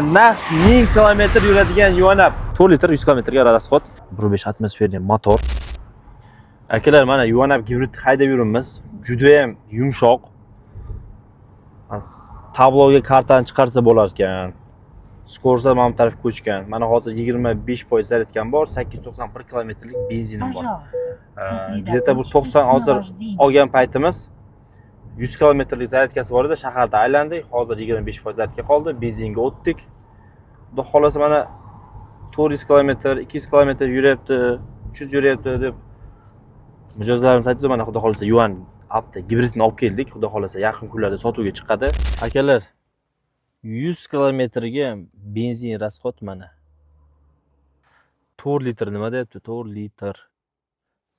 Naq 1000 kilometr yuradigan Yuan Up. 4 litr 100 kilometrga расход. 1.5 атмосферный motor. Akalar, mana Yuan Up gibrid haydab yuribmiz. Juda ham yumshoq. Tabloga kartani chiqarsa bo'lar ekan. Скорость mana bu tarafga ko'chgan. Mana hozir 25% zaryadkam bor, 891 kilometrlik benzinim bor. Пожалуйста, Где-то bu 90 hozir olgan paytimiz 100 kilometrlik zaryadkasi bor edi, shaharda aylandik. Hozir 25% zaryadka qoldi, benzinga o'tdik. Xudo xohlasa, mana 400 kilometr, 200 kilometr yuryapti, 300 yuryapti deb mijozlarimiz aytdi. Mana, xudo xohlasa, Yuan Upda gibridni olib keldik. Xudo xohlasa, yaqin kunlarda sotuvga chiqadi. Akalar, 100 kilometrga benzin расход mana 4 litr. Nima deyapti? 4 litr.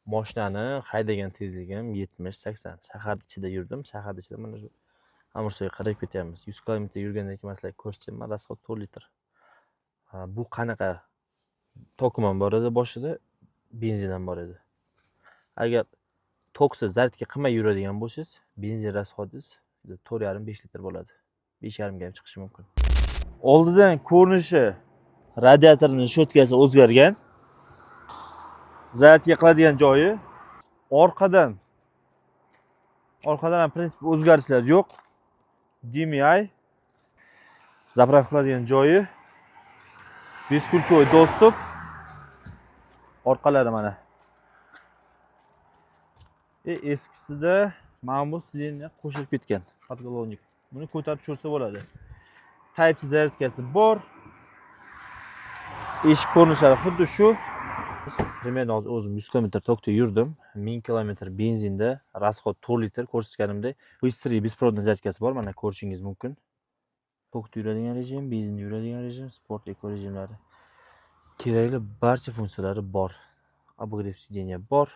Moshinani haydagan tezligim 70-80. Shahar ichida yurdim. Shahar ichida mana shu Amirsoyga qarab ketyapmiz. 100 kilometr yurgandan keyin man sizlarga ko'rsataman, расход 4 litr. Ha, bu qanaqa? Tokim ham bor edi boshida, benzin ham bor edi. Agar toksiz, zaryadka qilmay yuradigan bo'lsangiz, benzin расход ingiz 4,5-5 litr bo'ladi. 5,5 ga ham chiqishi mumkin. Oldidan ko'rinishi, radiatorning щётка si o'zgargan. Zaryadka qiladigan joyi orqadan ham, prinsip, o'zgarishlar yo'q. DMI заправка qiladigan joyi, бесключевой доступ. Orqalari mana. Eskisida mana bu сиденье qo'shilib ketgan, подголовник. Buni ko'tarib tushirsa bo'ladi. Type C zaryadkasi bor. Eshik ko'rinishlari xuddi shu. Примерно hozir o'zim 100 kilometr tokda yurdim. 1000 kilometr benzinda расход 4 litr ko'rsatganimdek. Быстрый беспроводной zaryadkasi bor, mana ko'rishingiz mumkin. Tokda yuradigan rejim, benzinda yuradigan rejim, sport, eko rejimlari. Kerakli barcha funksiyalari bor. Обогрев сиденья bor.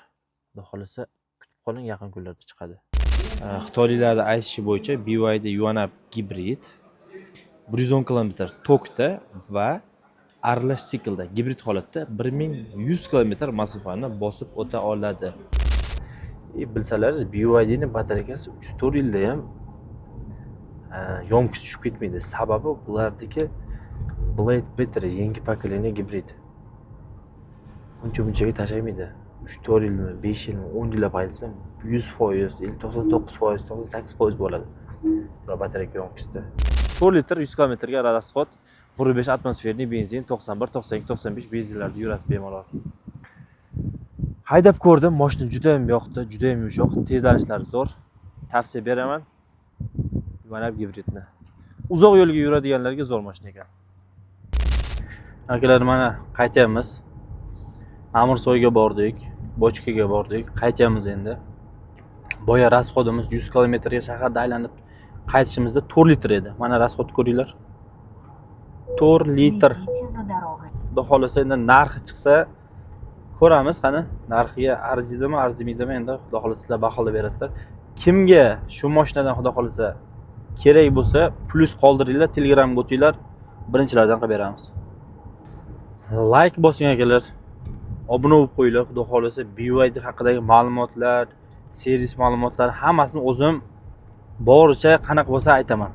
Xudo xohlasa, kutib qoling, yaqin kunlarda chiqadi. Xitoyliklarni aytishi bo'yicha, BYD Yuan Up gibrid 110 kilometr tokda va aralash siklda, gibrid holatda 1100 kilometr masofani bosib o'ta oladi. Bilsalaringiz, BYDni batareykasi 3-4 yilda ham ёмкость tushib ketmaydi. Sababi bulardagi Blade Battery, yangi поколение gibrid. Uncha bunchaga tashlamaydi. 3-4 yilmi, 5 yilmi, 10 yillab haydasam 100%, 99%, 98% bo'ladi. Bular batareyka ёмкость i. 4 litr 100 kilometrga расход, 1.5 атмосферный benzin, 91, 92, 95 benzinlarda yurasiz bemalol. Haydab ko'rdim, mashina juda ham yoqdi, juda ham yumshoq, tezlanishlari zo'r. Tavsiya beraman. Yuan Up gibridni. Uzoq yo'lga yuradiganlarga zo'r mashina ekan. Akalar, mana qaytyapmiz. Amirsoyga bordik, Bochkaga bordik, qaytyapmiz endi. Boya расход imiz 100 kilometrga shaharda aylanib qaytishimizda 4 litr edi. Mana, расход ko'ringlar. 4 litr. Следите за дорогой. Xudo xohlasa, endi narxi chiqsa ko'ramiz, qani narxiga arzidimi, arzimaydimi, endi xudo xohlasa, sizlar baholab berasizlar. Kimga shu mashinadan, xudo xohlasa, kerak bo'lsa, plyus qoldiringlar, Telegramga o'tinglar, birinchilardan qilib beramiz. Layk bosing, akalar, obuna bo'lib qo'yinglar. Xudo xohlasa, BYD haqidagi ma'lumotlar, servis ma'lumotlari, hammasini o'zim boricha, qanaqa bo'lsa aytaman.